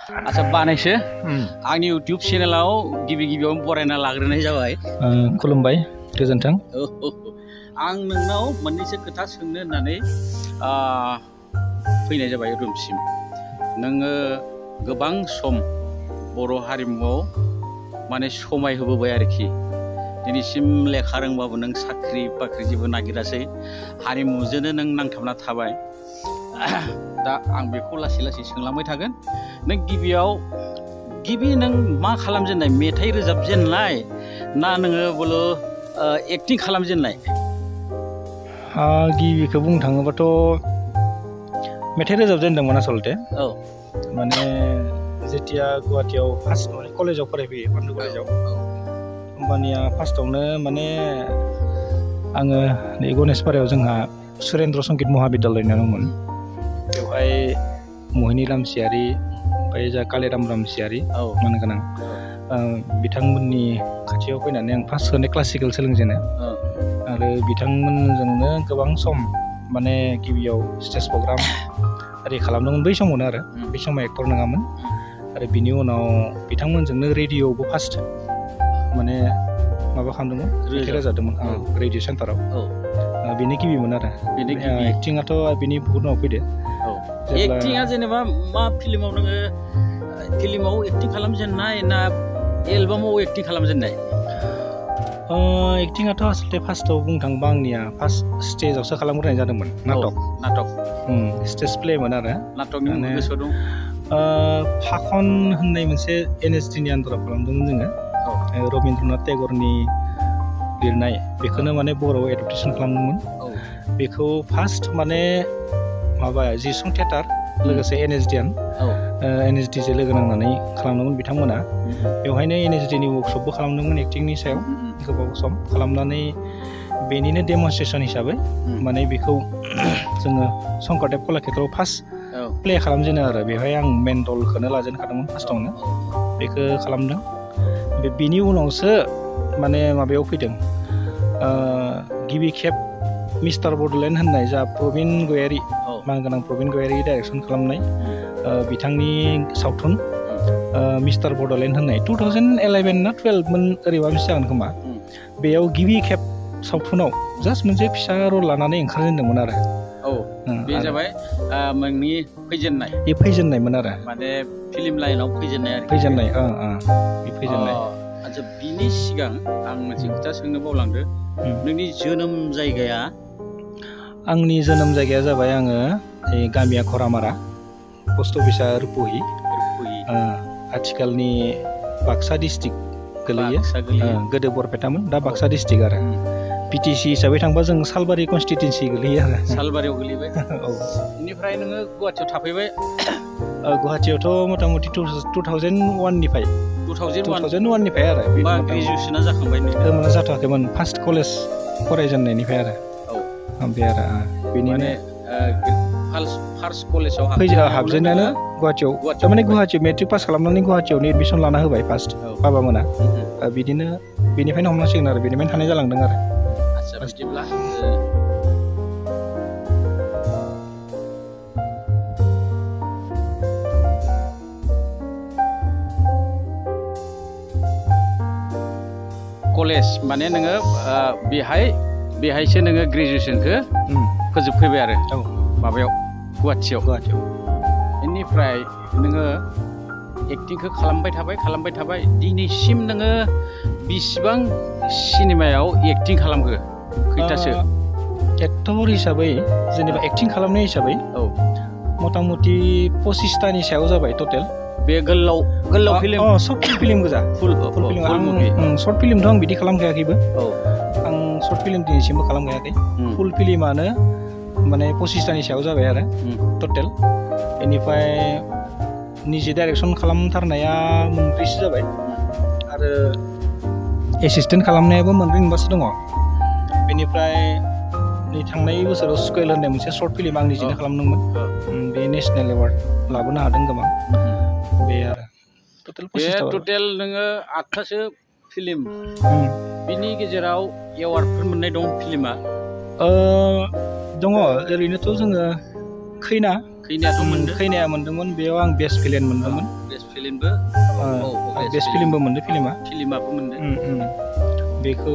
आच्छा बानायसो आंनि इउटिउब चेनेलाव गिबियावनो बरायना लाग्रोनाय जाबाय। खुलुमबाय, गोजोन्थों। आं नोंनाव मोननैसो खोथा सोंनो होननानै फैनाय जाबाय रुमसिम। नोङो गोबां सम बर' हारिमुआव माने समाय होबोबाय आरोखि। दिनैसिम लेखा रोंबाबो नों साख्रि बाख्रि जेबो नागिरासै, हारिमुजोंनो नों नांथाबना थाबाय। दा आं बेखौ लासै लासै सोंलांबाय थागोन। नों गिबि नों मा खालामजेननाय? मेथाइ रोजाबजेननाय ना नोङो बोलो एक्टिं खालामजेननाय? गिबिखौ बुंनो थाङोबाथ' मेथाइ रोजाबजेनदोंमोन आसलते। औ माने जेतिया गुवाहाटियाव फार्स्ट कलेजाव फरायफैयो, बान्दु कलेजाव, होमबानिया फार्स्टआवनो माने आङो नै गनेशपारायाव जोंहा सुरेन्द्र संगीत महाबिद्यालय दंमोन। बेवहाय मोहिनी रामसियारि, ओमफ्राय जा कालिराम रामसियारि मान गोनां, बिथांमोननि खाथियाव फैनानै आं फार्स्ट क्लासिकेल सोलोंजेनो। आरो बिथांमोनजोंनो गोबां सम माने गिबियाव स्टेज प्रग्राम आरि खालामदोंमोन बै समावनो। आरो बै समाव एक्टर नङामोन। आरो बिनि उनाव बिथांमोनजोंनो रेडिअ'आवबो फार्स्ट माने माबा खालामदोंमोन, मेथाइ रोजाबदोंमोन रेडिअ' सेन्टाराव। बेनो गिबिमोन आरो एक्टिंआथ' बिनि बहुत उनाव फैदो। एक्टिंआ जेनेबा मा फिल्माव नोङो एक्टिं खालामजेननाय ना एलबामाव एक्टिं खालामजेननाय? एक्टिंआथ' आसलते फार्स्टआव बुंनो थाङोबा आंनिया फार्स्ट स्टेजावसो खालामग्रोनाय जादोंमोन। नाटक स्टेज प्लेमोन आरो नाटकनि गोसोआव दं। फाखन होननाय मोनसे NSDनि आन्दाराव खालामदोंमोन जोङो। रबीन्द्रनाथ टेगरनि लिरनाय, बेखौनो माने बर'आव एडप्टेसन खालामदोंमोन। बेखौ फार्स्ट माने माबा जिसुं थियेटार लोगोसे NSDजों लोगो नांनानै खालामदोंमोन बिथांमोना। बेवहायनो NSDनि वर्कशपबो खालामदोंमोन एक्टिंनि सायाव गोबाव सम खालामनानै। बेनिनो डेमनस्ट्रेसन हिसाबै माने बेखौ जोङो शंकरदेब कलाक्षेत्रआव फार्स्ट प्ले खालामजेनो आरो बेवहाय आं मेन रलखौनो लाजेनखादोंमोन फार्स्टआवनो। बेखौ खालामदों। बिनि उनावसो माने माबायाव फैदों, गिबि खेब मिस्टार बड'लेण्ड होननाय जा प्रबिन गयारि, मानगोनां प्रबिन गयारि डाइरेक्सन खालामनाय बिथांनि सावथुन मिस्टार बड'लेण्ड होननाय 2011 ना 12 मोन ओरैबा मिस जागोन खोमा। बेयाव गिबि खेब सावथुनाव जास्ट मोनसे फिसा रल लानानै ओंखारजेनदोंमोन आरो। बे जाबाय नोंनि फैजेननाय? बे फैजेननायमोन आरो माने फिल्म लाइनाव फैजेननाय आरो फैजेननाय। आच्छा, बिनि सिगां आं मोनसे खोथा सोंनो बावलांदो। नोंनि जोनोम जायगाया? आंनि जोनोम जायगाया जाबाय, आङो गामिया खरामारा, पस्ट अफिसा रुपहि, आथिखालनि बाक्सा डिस्ट्रिक्ट गोलैयो। गोदो बरपेटामोन, दा बाक्सा डिस्ट्रिक्ट आरो। PTC हिसाबै थांबा जों सालबारि कनस्टिटुवेन्सि गोलैयो आरो। सालबारियाव गोलैबाय। बेनिफ्राय नोङो गुवाहाटियाव थाफैबाय? गुवाहाटियावथ' मथा मथि 2001निफ्राय 2001निफ्राय आरो। ग्रेजुवेसना जाखांबाय? जाथ'वाखैमोन, फार्स्ट कलेज फरायजेननायनिफ्राय आरो। बे आरो बेनिनो फार्स्ट कलेजाव हाबजेननायानो गुवाहाटियाव। थारमाने गुवाहाटियाव मेट्रिक पास खालामनानै गुवाहाटियावनो एडमिसन लाना होबाय फार्स्ट बाबामोना। बिदिनो बेनिफ्रायनो हमनांसिगोन आरो, बेनिफ्रायनो थानाय जालांदों आरो। आच्छा, बिदिब्ला कलेज माने नोङो बेहायसो नोङो ग्रेजुवेसनखौ फोजोबफैबाय आरो माबायाव गुवाहाटियाव। बेनिफ्राय नोङो एक्टिंखौ खालामबाय थाबाय। दिनैसिम नोङो बेसेबां सिनेमायाव एक्टिं खालामखो? खैथासो? एक्टर हिसाबै जेनेबा एक्टिं खालामनाय हिसाबै मथा मथि 25तानि सायाव जाबाय टटेल। बे गोलाव फिल्म? सर्ट फिल्म गोजा। फुल फिल्म। सर्ट फिल्मथ' आं बिदि खालामखायाखैबो। आं सर्ट फिल्म दिनैसिमबो खालामखायाखै। फुल फिल्मानो माने 25तानि सायाव जाबाय आरो टटेल। बेनिफ्राय निजे डाइरेक्सन खालामथारनाया 3सो जाबाय। आरो एसिस्टेन्ट खालामनायाबो 3-4सो दङ। बेनिफ्राय नै थांनाय बोसोराव स्कुवेल होननाय मोनसे सर्ट फिल्म आं निजेनो खालामदोंमोन। बे नेसनेल एवार्ड लाबोनो हादों गोबां। बे आरो टटेल नोङो 8तासो फिल्म, बिनि गेजेराव एवार्डफोर मोननाय दं फिल्मा? दङ। ओरैनोथ' जोङो खैनायाथ' मोनदों। खैनाया मोनदोंमोन, बेयाव आं बेस्ट भिलेन मोनदोंमोन। फिल्मबो बेस्ट फिल्मबो मोनदों फिल्माबो मोनदों बेखौ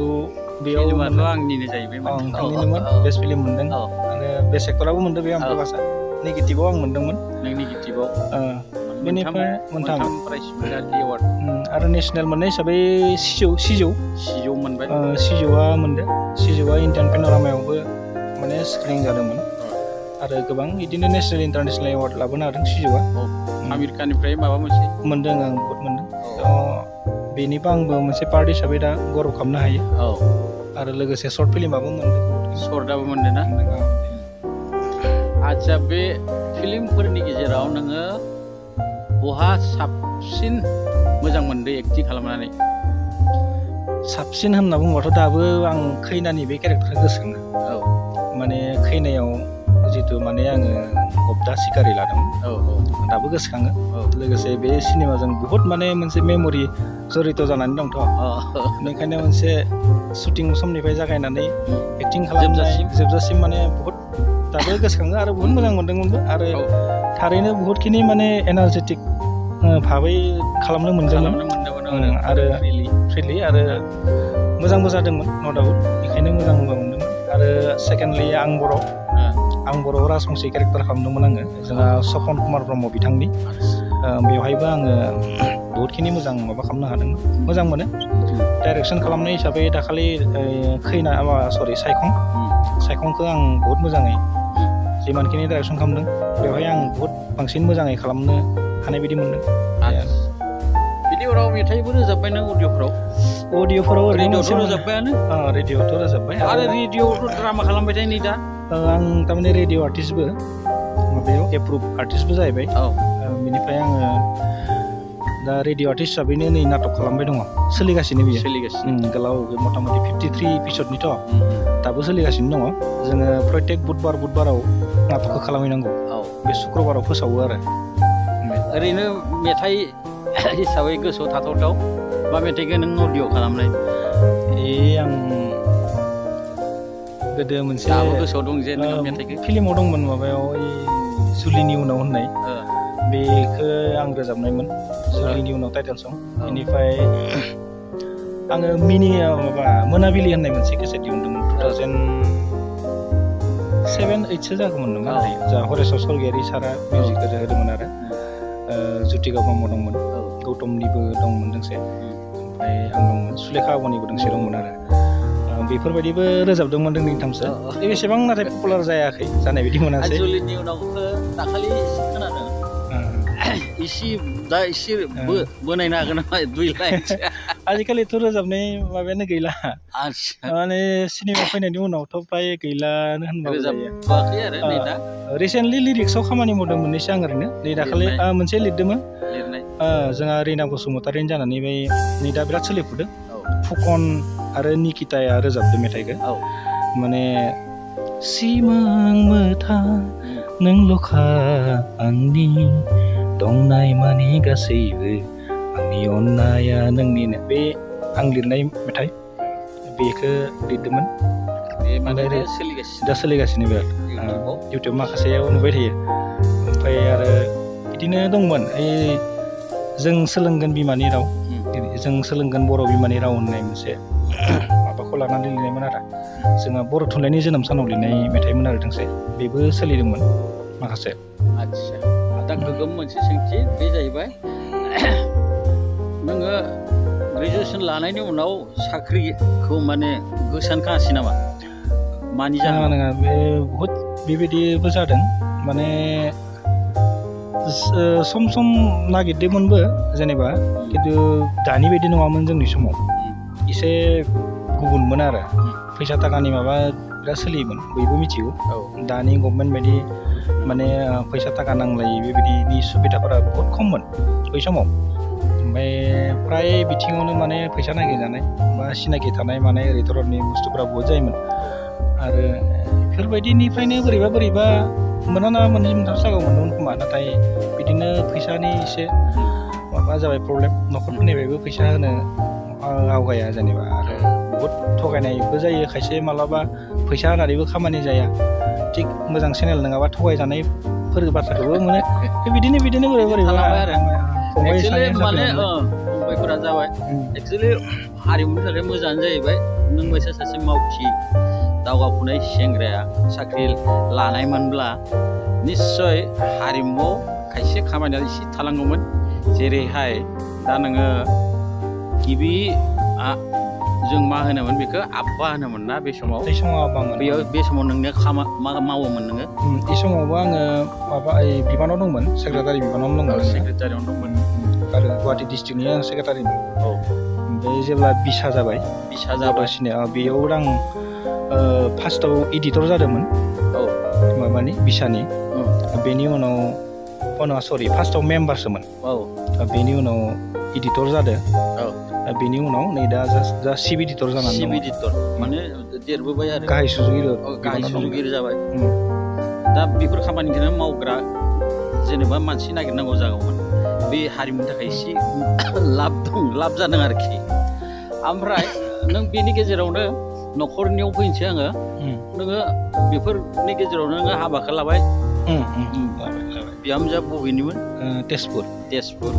बेयाव फिल्माथ' आंनिनो जाहैबाय नोंथांनिनोमोन बेस्ट फिल्म मोनदों आरो बेस्ट एक्टराबो मोनदों बे आमप्रकाशआ नेगेटिभआव आं मोनदोंमोन नों नेगेटिभआव बेनिफ्राय मोनथाम प्राइज मोनदों एवार्ड आरो नेसनेल मोननाय हिसाबै सिजौ मोनबाय सिजौआ मोनदों सिजौआ इन्डियान पेन'रामायावबो माने स्क्रिनिं जादोंमोन आरो गोबां बिदिनो नेसनेल इन्टारनेसनेल एवार्ड लाबोनो हादों सिजौआ आमेरिकानिफ्राय माबा मोनसे मोनदों आं बहुद मोनदों बेनिबो आंबो मोनसे पार्ट हिसाबै दा गौरब खालामनो हायो आरो लोगोसे सर्ट फिल्माबो मोनदों सर्टआबो मोनदों ना आच्छा बे फिल्मफोरनि गेजेराव नोङो बहा साबसिन मोजां मोनदों एक्टिं खालामनानै साबसिन होनना बुङोबाथ' दाबो आं खैनानि बे केरेक्टारखौ गोसोखाङो माने खैनायाव जितु माने आङो गबदा सिकारि लादोंमोन दाबो गोसोखाङो लोगोसे बे सिनेमाजों बुहुत माने मोनसे मेम'रि जरित जानानै दंथ' बेनिखायनो मोनसे शुटिं समनिफ्राय जागायनानै एक्टिं जोबजासिम माने बुहुत दाबो गोसोखाङो आरो बुहुत मोजां मोनदोंमोनबो आरो थारैनो बुहुतखिनि माने एनार्जेटिक भाबै खालामनो मोनदोंमोन आरो फ्रिलि आरो मोजांबो जादोंमोन न' डाउट बेखायनो मोजांबो मोनदोंमोन आरो सेकेन्डलि आं बर' राजबंसि केरेक्टार खालामदोंमोन आङो जोंहा सपन कुमार ब्रह्म बिथांनि बेवहायबो आङो बहुतखिनि मोजां माबा खालामनो हादोंमोन मोजां मोनो डाइरेक्सन खालामनाय हिसाबै दाखालि सायखंखौ आं बहुद मोजाङै जिमानखिनि डाइरेक्सन खालामदों बेवहाय आं बहुद बांसिन मोजाङै खालामनो हानाय बायदि मोनदों बिनि उनाव मेथाइबो रोजाबबाय नों अडिअ'फोराव रेडिअ'आवथ' रोजाबबाय आरो रेडिअ'आवथ' ड्रामा खालामबाय थायो नै दा आं थारमाने रेडिअ' आर्टिस्टबो माबायाव एप्रुभ आर्टिस्टबो जाहैबाय बेनिफ्राय आङो दा रेडिअ' आर्टिस्ट हिसाबैनो नै नाटक खालामबाय दङ सोलिगासिनो गोलाव मथा मथि 53 एपिसडनिथ' दाबो सोलिगासिनो दङ जोङो प्रत्येक बुधबाराव नाटकखौ खालामहैनांगौ बे शुक्रबाराव फोसावो आरो ओरैनो मेथाइ हिसाबै गोसोआव थाथावथाव मा मेथाइखौ नों अडिअ' खालामनाय आं गोदो मोनसे गोसोआव दं जे नों मेथाइखौ फिल्माव दंमोन माबायाव जुलिनि उनाव होननाय बेखौ आं रोजाबनायमोन जुलिनि उनाव टाइटेल सं बेनिफ्राय आङो मोनाबिलि होननाय मोनसे केसेट दिहुनदोंमोन 2007-8सो जागौमोन नामा जा हरेस्वर स्वर्गियारि सारा मिउजिक होदोंमोन आरो जुतिका ब्रह्म दंमोन गौतमनिबो दंमोन दोंसे ओमफ्राय आं दंमोन सुलेखा आब'निबो दोंसे दंमोन आरो बेफोरबायदिबो रोजाबदोंमन दोंनै थामसो एसेबां नाथाय पपुलार जायाखै जानाय बायदि मोनासै जुलिनि उनाव दाखालि खोनादों दा एसे बोनायनो हागोन नामा 2 लाइन आजिखालिथ' रोजाबनाय माबायानो गैला माने सिनेमा फैनायनि उनावथ' फ्राय गैलानो होनबाबो जायो रिसेन्टलि लिरिक्सआव खामानि मावदों मोननैसो आं ओरैनो नै दाखालि मोनसे लिरदोंमोन जोंहा रिना बसुमतारिनि जानानै नै दा बिराद सोलिफुदों फुकन आरो निकिताया रोजाबदों मेथाइखौ माने सिमां मोथां नोंल'खा आंनि दंनाय मानि गासैबो आंनि अननाया नोंनिनो बे आं लिरनाय मेथाइ बेखौ लिरदोंमोन दा सोलिगासिनो बिराद इउटुब माखासेयाव नुबाय थायो ओमफ्राय आरो बिदिनो दंमोन जों सोलोंगोन बिमानि राव जों सोलोंगोन बर' बिमानि राव होननाय मोनसे माबाखौ लानानै लिरनायमोन आरो जोंहा बर' थुनलाइनि जोनोम सानाव लिरनाय मेथाइमोन आरो दोंसे बेबो सोलिदोंमोन माखासे आदसा दा गोगोम मोनसे सोंथि बे जाहैबाय नोङो ग्रेजुवेसन लानायनि उनाव साख्रिखौ माने गोसानखाङासै नामा मानि जाहोनाव नङा बे बहुद बेबायदिबो जादों माने सम नागिरदोंमोनबो जेनेबा खिन्थु दानि बायदि नङामोन जोंनि समाव एसे गुबुनमोन आरो फैसा थाखानि माबा बिराद सोलियोमोन बयबो मिथिगौ दानि गभर्नमेन्ट बायदि माने फैसा थाखा नांलायि बेबायदिनि सुबिदाफोरा बहुद खममोन बै समाव ओमफ्राय फ्राय बिथिङावनो माने फैसा नागिरजानाय बा सिनाखि थानाय माने ओरै धरननि बुस्थुफोरा बहुद जायोमोन आरो बेफोरबायदिनिफ्रायनो बोरैबा मोना मोननै मोनथामसो जागाव मोनदोंमोन खोमा नाथाय बिदिनो फैसानि एसे माबा जाबाय प्रब्लेम न'खरफोरनिफ्रायबो फैसा होनो आवगाया जेनेबा आरो बहुद थगायनायबो जायो खायसे मालाबा फैसा होनानैबो खामानि जाया थिग मोजां चेनेल नङाबा थगायजानायफोर बाथ्राखौबो मोनो बिदिनो बोरैबा फंबाय एक्चुअलि सानै माने जाबाय फंबायफोरा जाबाय एक्चुअलि हारिमुनि थाखाय मोजाङानो जाहैबाय नों बायसा सासे मावथि दावगाफुनाय सेंग्राया साख्रि लानायमोनब्ला निस्सय हारिमुआव खायसे खामानिया एसे थालांगौमोन जेरैहाय दा नोङो गिबि जों मा होनोमोन बेखौ आब्बा होनोमोन ना बे समाव बेयाव बे समाव नोंनो मा मावोमोन नोङो बे समावबो आङो माबा बिबानाव दंमोन सेक्रेटारि बिबानावनो दंमोन सेक्रेटारियावनो दंमोन आरो गुवाहाटि डिस्ट्रिक्टनि आं सेक्रेटारिमोन ओमफ्राय जेब्ला बिसा जाबाय बेयाव आं फार्स्टआव एडिटर जादोंमोन माबानि बिसानि बेनि उनाव सरि फार्स्टआव मेम्बारसोमोन बेनि उनाव एडिटर जादों बेनि उनाव नै दा चिफ एडिटर जानानै दं एडिटर माने देरबोबाय आरो गाहाय सुजुगिरि जाबाय दा बेफोर खामानिखौनो मावग्रा जेनेबा मानसि नागिरनांगौ जागौमोन बे हारिमुनि थाखाय एसे लाब जादों आरोखि ओमफ्राय नों बेनि गेजेरावनो न'खरनियाव फैनोसै आङो नोङो बेफोरनि गेजेराव नोङो हाबाखौ लाबाय बिहामजोआ बबेनिमोन तेजपुर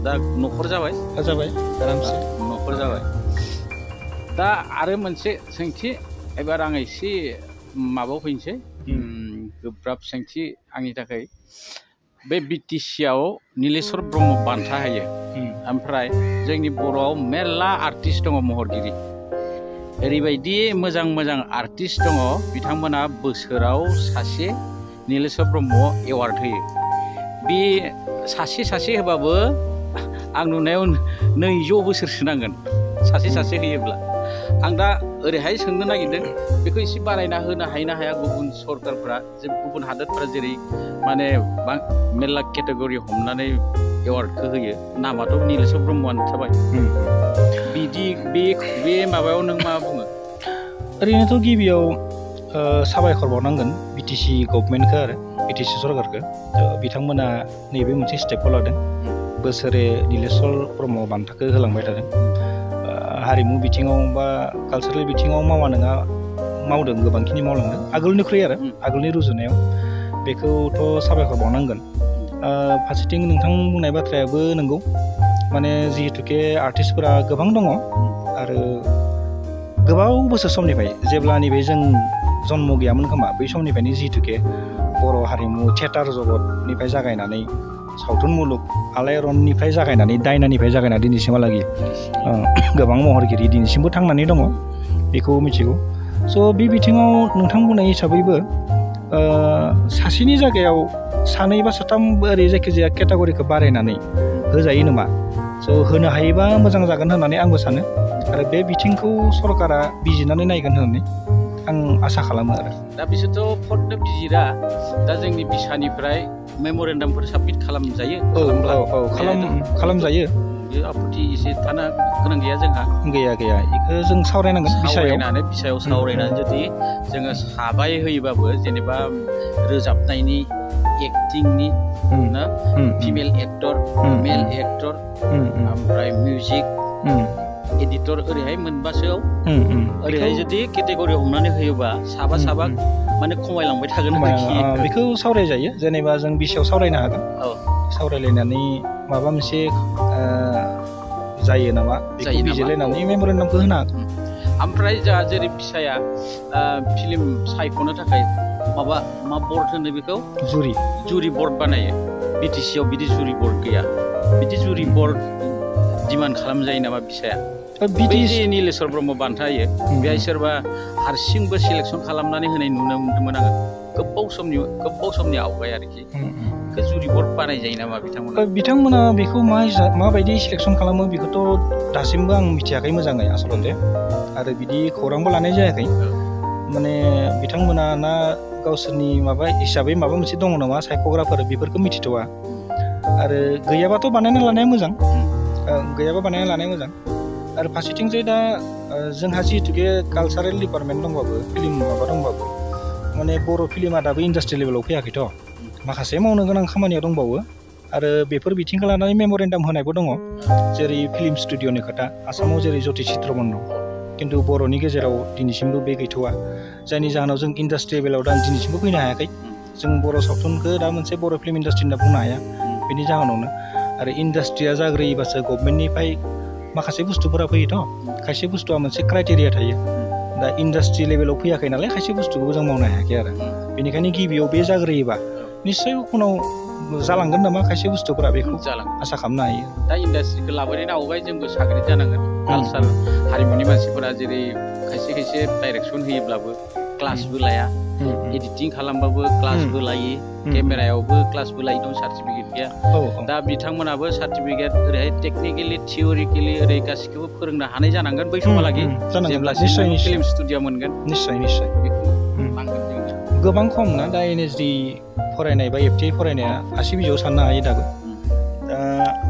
दा न'खर जाबाय आरामसे न'खर जाबाय दा आरो मोनसे सोंथि एबार आं एसे माबायाव फैनोसै गोब्राब सोंथि आंनि थाखाय बे BTC-आव नीलेश्वर ब्रह्म बान्था होयो ओमफ्राय जोंनि बर'आव मेरला आर्टिस्ट दङ महरगिरि ओरैबायदि मोजां आर्टिस्ट दङ बिथांमोना बोसोराव सासे नीलेश्वर ब्रह्म एवार्ड होयो बे सासे होबाबो आं नुनायाव 200 बोसोरसो नांगोन सासे होयोब्ला आं दा ओरैहाय सोंनो नागिरदों बेखौ एसे बारायना होनो हायो ना हाया गुबुन सरकारफ्रा गुबुन हादोरफ्रा जेरै माने मेरला केटेगरि हमनानै एवार्डखौ होयो नामाथ' नीलेश्वर ब्रह्मआनो थाबाय बिदि बे माबायाव नों मा बुङो ओरैनोथ' गिबियाव साबायखर बावनांगोन BTC गभर्नमेन्टखौ आरो BTC सरकारखौ बिथांमोना नैबे मोनसे स्टेपखौ लादों बोसोरे नीलेश्वर ब्रह्म बान्थाखौ होलांबाय थादों हारिमु बिथिङाव बा कालसारेल बिथिङाव मावा नङा मावदों गोबांखिनि मावलांदों आगोलनिख्रुइ आरो आगोलनि रुजुनायाव बेखौथ' साबायखर बावनांगोन फारसेथिं नोंथां बुंनाय बाथ्रायाबो नंगौ माने जिहेतुके आर्टिस्टफोरा गोबां दङ आरो गोबाव बोसोर समनिफ्राय जेब्ला नैबे जों जन्म गैयामोन खोमा बै समनिफ्रायनो जिहेतुके बर' हारिमु थियेटार जगतनिफ्राय जागायनानै सावथुन मुलुग आलायारननिफ्राय जागायनानै दायनानिफ्राय जागायनानै दिनैसिमहालागै गोबां महरगिरि दिनैसिमबो थांनानै दङ बेखौ मिथिगौ स' बे बिथिङाव नोंथां बुंनाय हिसाबैबो सासेनि जायगायाव 2 बा 3 ओरै जायखिजाया केटागरिखौ बारायनानै होजायो नामा स' होनो हायोबा मोजां जागोन होननानै आंबो सानो आरो बे बिथिंखौ सरकारा बिजिरनानै नायगोन होननानै आं आसा खालामो आरो दा बिसोरथ' फटनो बिजिरा दा जोंनि बिसानिफ्राय मेम'रेन्डामफोर साबमिट खालामजायो खालामजायो बे आपत्ति एसे थानो गोनां गैया जोंहा गैया बेखौ जों सावरायनांगोन बिसायाव सावरायनानै जुदि जोङो साबाय होयोबाबो जेनेबा रोजाबनायनि एक्टिंनि ना फिमेल एक्टर मेल एक्टर ओमफ्राय मिउजिक एडिटर ओरैहाय मोनबासोआव ओरैहाय जुदि केटेगरि हमनानै होयोबा साबा माने खमायलांबाय थागोन बेखौ सावरायजायो जेनेबा जों बिसायाव सावरायनो हागोन सावरायलायनानै माबा मोनसे जायो नामा बेखौ बिजिरलायनानै मेम'रेन्डामखौ होनो हागोन ओमफ्राय जोंहा जेरै बिसाया फिल्म सायख'नो थाखाय मा बर्ड होनो बेखौ जुरि बर्ड बानायो BTC-आव बिदि जुरि बर्ड गैया बिदि जुरि बर्ड डिमान्ड खालामजायो नामा बिसाया बिदि नीलेश्वर ब्रह्म बान्था होयो बेहाय सोरबा हारसिंबो सिलेक्सन खालामनानै होनाय नुनो मोन्दोंमोन आङो गोबाव समनि आवगाय आरोखि जुरि बर्ड बानाय जायो नामा बिथांमोना बेखौ माबायदि सिलेक्सन खालामो बेखौथ' दासिमबो आं मिथियाखै मोजाङै आसलते आरो बिदि खौरांबो लानाय जायाखै माने बिथांमोना ना गावसोरनि माबा हिसाबै माबा मोनसे दङ नामा सायख'ग्राफोर बेफोरखौ मिथिथ'वा आरो गैयाबाथ' बानायना लानाया मोजां आरो फारसेथिंजाय दा जोंहा जिहेतुके कालसारेल डिपार्टमेन्ट दंबाबो फिल्म माबा दंबाबो माने बर' फिल्मा दाबो इन्डास्ट्रि लेभेलाव फैयाखैथ' माखासे मावनो गोनां खामानिया दंबावो आरो बेफोर बिथिंखौ लानानै मेम'रेन्डाम होनायबो दङ जेरै फिल्म स्टुडिअ'नि खोथा आसामाव जेरै ज्योति चित्रमन दं खिन्थु बर'नि गेजेराव दिनैसिमबो बे गैथ'वा जायनि जाहोनाव जों इन्डास्ट्रि लेभेलाव दा दिनैसिमबो फैनो हायाखै जों बर' सावथुनखौ दा मोनसे बर' फिल्म इन्डास्ट्रि होनना बुंनो हाया बेनि जाहोनावनो आरो इन्डास्ट्रिया जाग्रोयोबासो गभर्नमेन्टनिफ्राय माखासे बुस्थुफोरा फैयोथ' खायसे बुस्थुआ मोनसे क्राइटेरिया थायो दा इन्डास्ट्रि लेभेलाव फैयाखै नालाय खायसे बुस्थुखौबो जों मावनो हायाखै आरो बेनिखायनो गिबियाव बे जाग्रोयोबा निस्सय उनाव जालांगोन नामा खायसे बुस्थुफोरा बेखौ आसा खालामनो हायो दा इन्डास्ट्रिखौ लाबोनायनि आवगाय जोंबो साग्रिद जानांगोन कालचार हारिमुनि मानसिफोरा जेरै खायसे खायसे डाइरेक्सन होयोब्लाबो क्लासबो लाया एडिटिं खालामबाबो क्लासबो लायो केमेरायावबो क्लासबो लायो दं सार्टिफिकेट गैया दा बिथांमोनाबो सार्टिफिकेट ओरैहाय टेकनिकेलि थियरिकेलि ओरै गासिखौबो फोरोंनो हानाय जानांगोन बै समहालागै जेब्लासिम फिल्म स्टुडिअ मोनगोन निस्सय गोबां खम ना दा NSD फरायनाय बा FTI फरायनाया आसि बिजौआव साननो हायो दाबो दा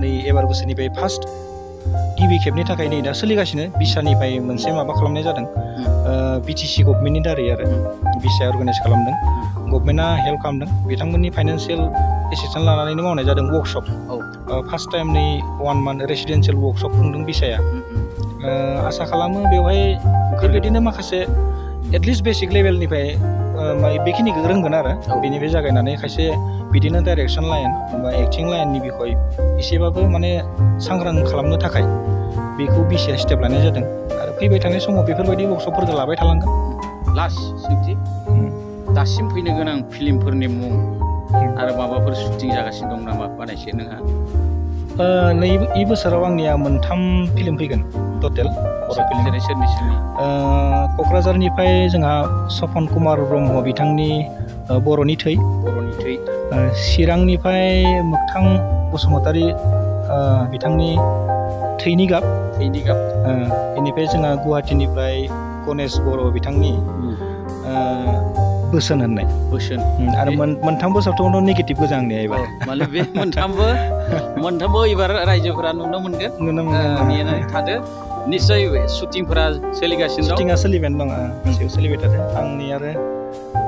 नै एबार बोसोरनिफ्राय फार्स्ट गिबि खेबनि थाखाय नै दा सोलिगासिनो बिसानिफ्राय मोनसे माबा खालामनाय जादों BTC गभर्नमेन्टनि दारै आरो बिसाया अर्गानाइज खालामदों गभर्नमेन्टआ हेल्प खालामदों बिथांमोननि फाइनान्सियेल एसिस्टेन्ट लानानैनो मावनाय जादों वर्कशप फार्स्ट टाइम नै 1 मान्थ रेसिडेन्सियेल वर्कशप खुंदों बिसाया आसा खालामो बेवहाय बेबायदिनो माखासे एटलिस्ट बेसिक लेभेलनिफ्राय बेखिनिखौ रोंगोन आरो बेनिफ्राय जागायनानै खायसे बिदिनो डाइरेक्सन लाइन बा एक्टिं लाइननि बिखय एसेबाबो माने सांग्रां खालामनो थाखाय बेखौ बिसाया स्टेप लानाय जादों आरो फैबाय थानाय समाव बेफोरबायदि वर्कशपफोरखौ लाबाय थालांगोन लास्ट सोंथि दासिम फैनो गोनां फिल्मफोरनि मुं आरो माबाफोर शुटिं जागासिनो दं नामा बानायसे नोंहा नै इ बोसोराव आंनिया 3 फिल्म फैगोन टटेल जेरै सोरनि क'क्राझारनिफ्राय जोंहा सपन कुमार ब्रह्म बिथांनि बर'नि थै चिरांनिफ्राय मोगथां बसुमतारी बिथांनि थैनि गाब बेनिफ्राय जोंहा गुवाहाटीनिफ्राय गणेश बर' बिथांनि बोसोन होननाय आरो मोनथामबो सावथुनाव नेगेटिभ गोजा आंनिया एबार माने बे मोनथामबो एबार रायजोफोरा नुनो मोनगोन थादो निश्चय शुटिंफोरा सोलिगासिनो दं शुटिंआ सोलिबायानो दं गासैबो सोलिबाय थादों आंनि आरो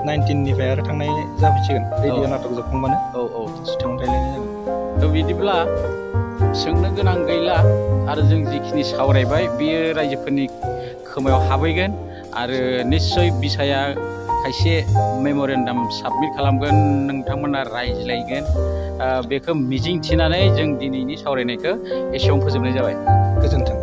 19निफ्राय आरो थांनाय जाफैसिगोन रेडिअ नाटक जोबखांबानो शुटिंआव थायलायनाय जागोन बिदिब्ला सोंनो गोनां गैला आरो जों जिखिनि सावरायबाय बेयो रायजोफोरनि खोमायाव हाबहैगोन आरो निश्चय बिसाया खायसे मेम'रेन्डाम साबमिट खालामगोन नोंथांमोना रायज्लायगोन बेखौ मिजिंथिनानै जों दिनैनि सावरायनायखौ एसेयावनो फोजोबनाय जाबाय गोजोन्थों